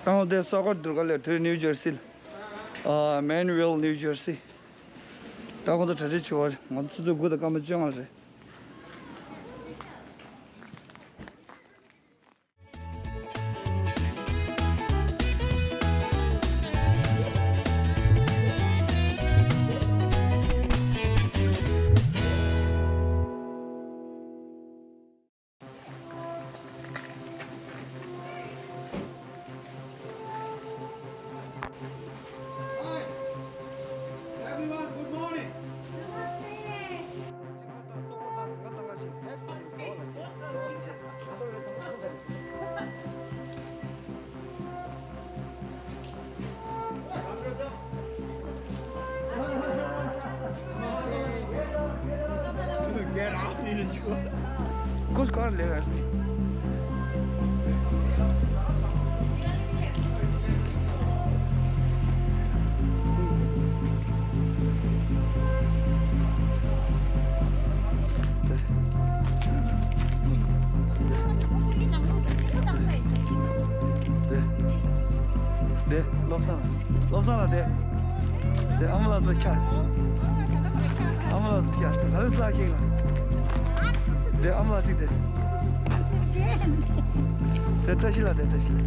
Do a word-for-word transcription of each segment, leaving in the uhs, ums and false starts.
ད་ང་དེ་ས་ག་དུར་ཁ་ལས་དེ་ནིའུ་ཇར་སི་ལ། ཨ། མན་ཝིལ་ནིའུ་ཇར་སི། ད་ཁོང་ཚོ་གྲ་སྒྲིག་བྱེད་པ་རེད། ང་ཚོ་ཆུ་ཚོད་དགུ་དང་སྐར་མ་བཅོ་ལྔ་རེད། Hi. Everyone, good morning. कुछ कर ले वैसे। དེ། དེ། བློ་བཟང་། བློ་བཟང་ལ་དེ། དེ་ཨ་མ་ལགས་ཚོ་ཁྱག་ཨ་མ་ལགས་ཚོ་ཁྱག་ག་རེ་སླ་ཁྱེད་ལ། དེ་ཨ་མ་ལགས་ཚིག་དེ། དེ་བཀྲ་ཤིས་ལ་དེ་བཀྲ་ཤིས་ལ།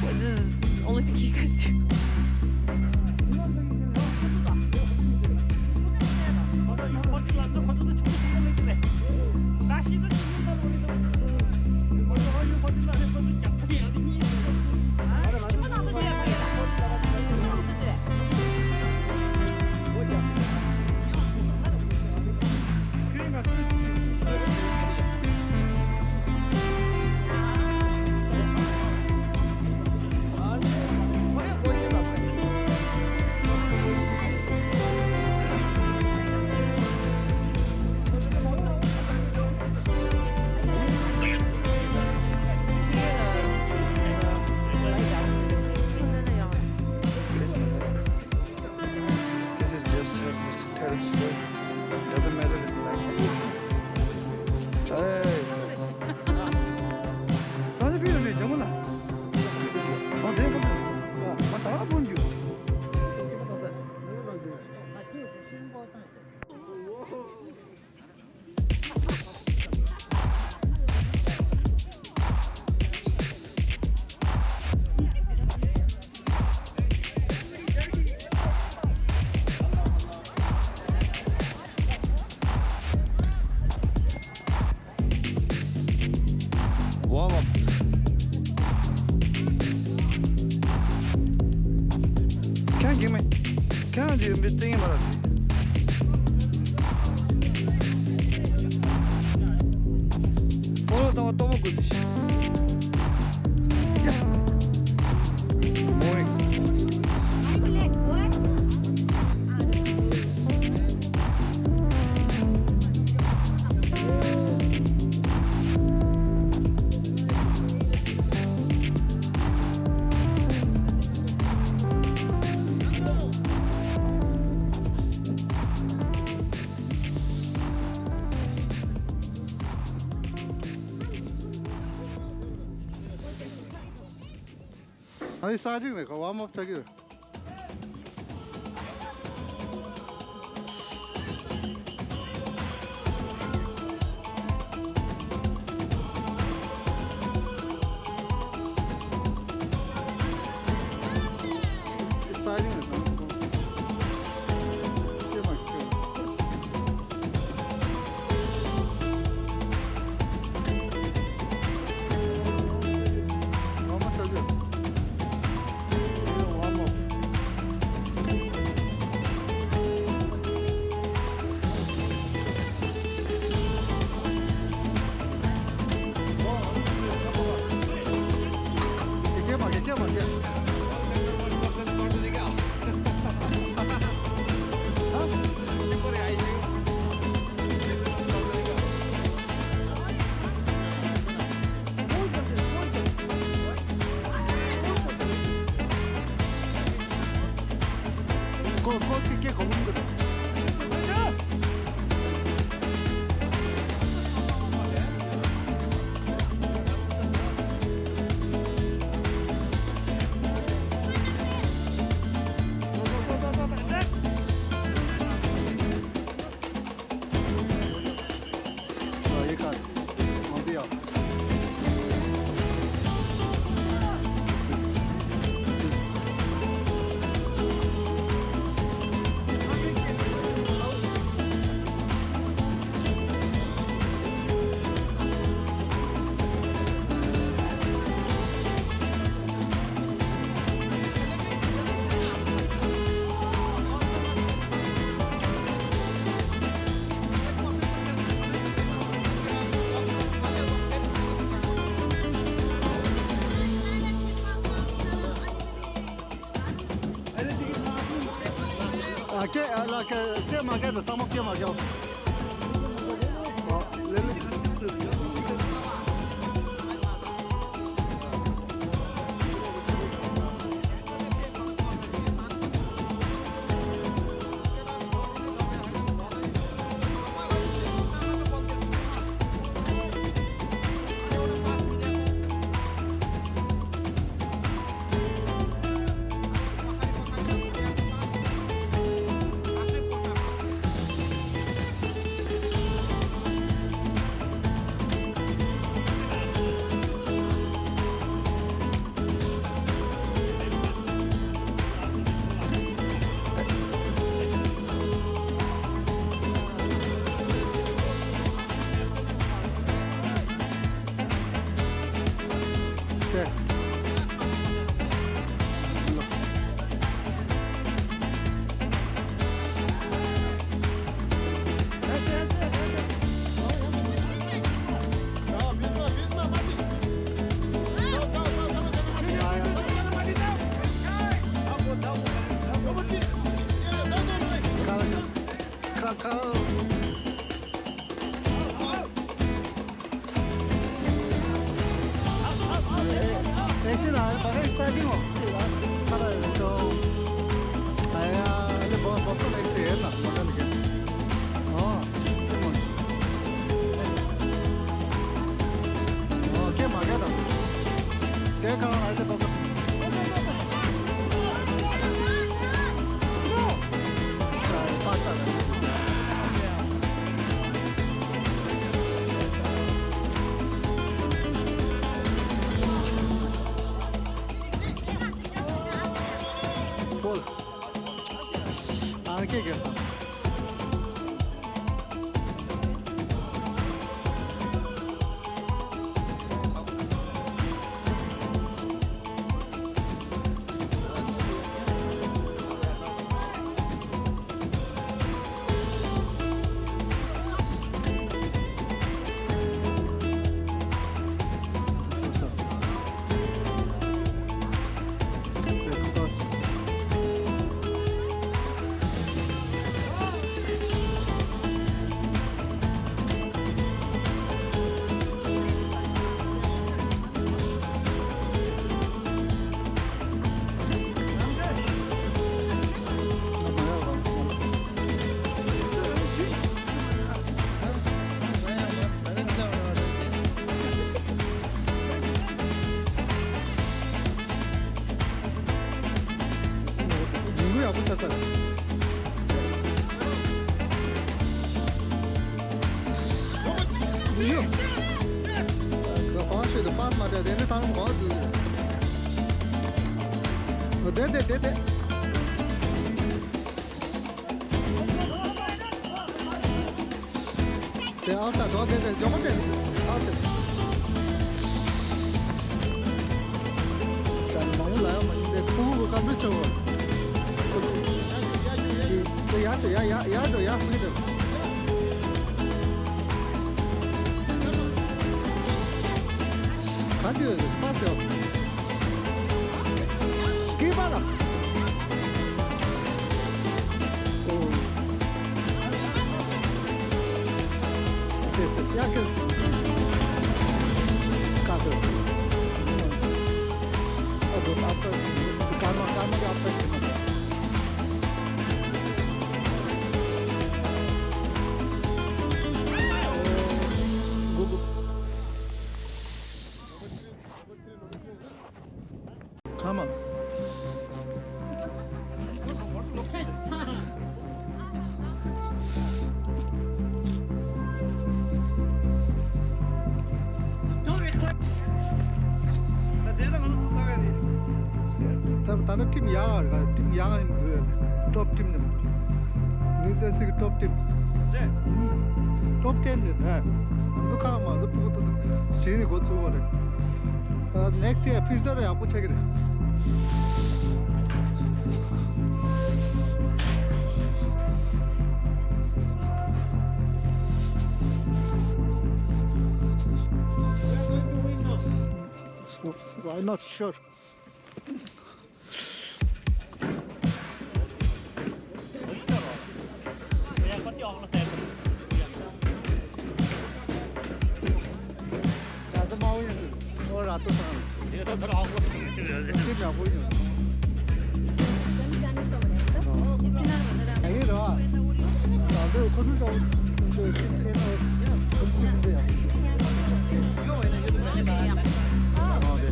What is the only thing you guys do? This is just surface, terrace floor. Doesn't matter if you like it. Hey! ད་ནི་ཕི་ཡོད་ནས་ཇོ་མོ་ལ། ཨ་དེ་ཕ་ད། ཨ་ད་ཕོན་རྒྱུ། Warm up. ཁྱེད་རང་མི་ཁྱེད་རང་གི་མི་སྟེང་མ་རེད། ཕོ་ལོ་དང་ལྟོ་མ་དགོས་ཤིག་ཨ་ནི་ས་སྒྲིག་ནས་ཁ་ཝརམ་ཨབ་བྱ་རྒྱུ། ལ་ཁ་སྐད་མ་སྐད་དང་ཚང་མ་སྐད་མ་སྐད། ཉིན་གུང་ཡག་པོ་ཆགས་ཚར། ཡོ། གང་ཤོད་དུ་པཱས་མ་སྤྲད་དེ་འདྲ་ཐང་གོ་དུ། བསྡད་བསྡད་བསྡད་བསྡད། དེ་ཨའོ་ཊ་དོ་དེ་དེ་མགྱོགས་པོ་དེ་ཨའོ་ཊ། ད་མང་པོ་ལ་ཡང་མ་ཡིན་ཏེ་ཕྲུ་གུ་ག་འདྲ་བྱེད་དགོས། དེ་ཡར་འགྲོ་ཡར་ཡར་ཡར་འགྲོ་ཡར་ཕུད་དེ། ག་དུས་པ་སེ། ཀི་པ་ལ། ཨོ། ཡ་ཀི། ཀ་ཏོ། ཨ་ཏོ་ཨ་ཏོ། ཀརྨ་ཀརྨ་གི་ཨ་ཏོ་ཀི་མ་ཏོ། ཨོ། གུ་གུ། Come on. ད་ད་ནི་ཊིམ་ཡག་ག་ཊིམ་ཡག་ཡིན་འདུག་ཊོབ་ཊིམ་ནི་ནིའུ་ཇར་སི་གི་ཊོབ་ཊིམ། ཊོབ་ཊེན་རེད་ད། ང་ཚོ་ཁག་མ་ཚོ་ཕྲུ་གུ་ཏོ་ཏོ་ཞིག་ནས་འགོ་ཚུགས་པ་རེད། ནེག་སི་ཡར་ཕི་ཛར་ཡག་པོ་ཆགས་ཀྱི་རེད། Why not? Sure. ར་ཏོ་མང་པོ་ཡོད་འདུག་ཨོ་ར་ཏོ་སང་། དེ་ད་ད་ར་ཧོ་ཤི་ཡ་ཧོ་ཡོད། ཨ་ཡེ་ར། ད་ལྟ་ཁོ་ཚོ་ད་ཁོ་ཚོ་ཁྱིམ་ཕེབས་ན་ཁོ་ཚོ་ཁྱིམ་ཕེབས་ན་ཡ། ཨ་དེ།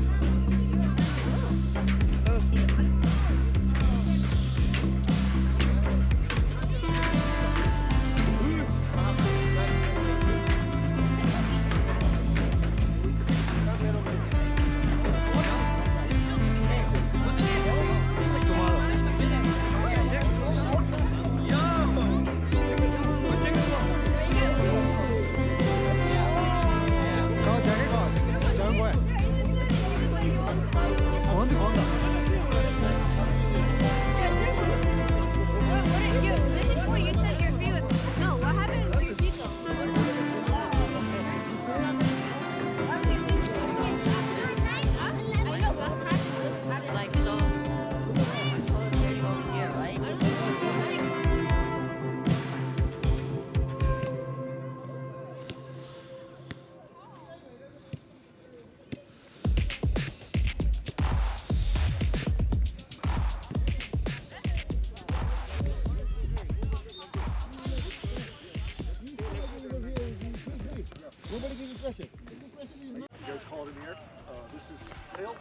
Like so, oh, here you go, here, right? Nobody give me pressure. You guys call it in the air. Uh, this is tails.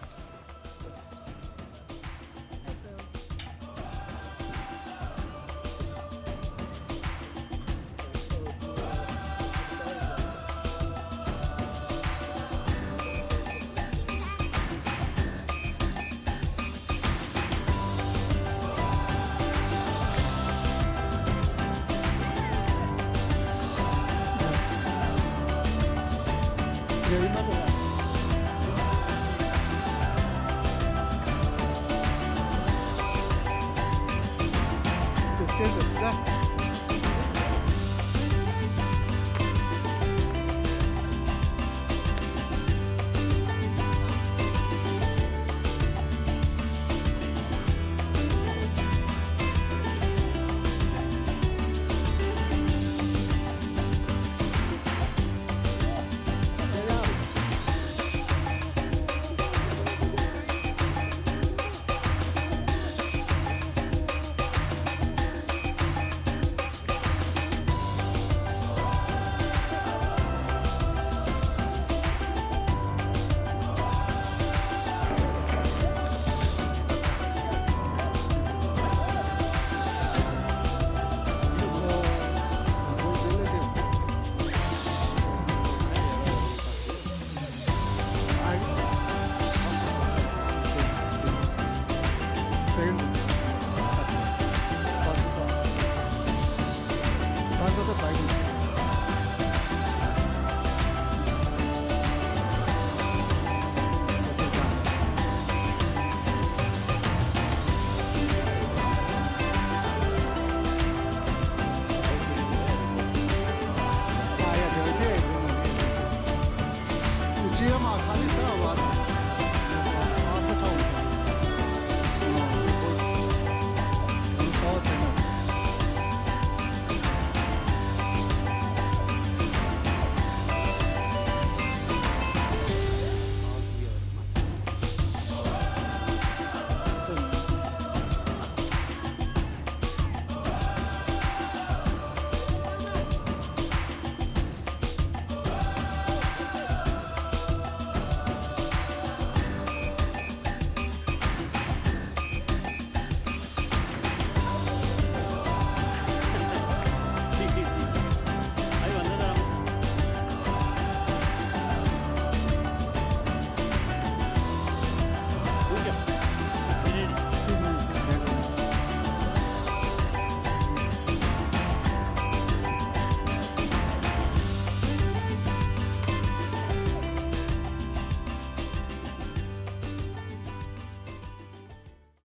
Second. First of all,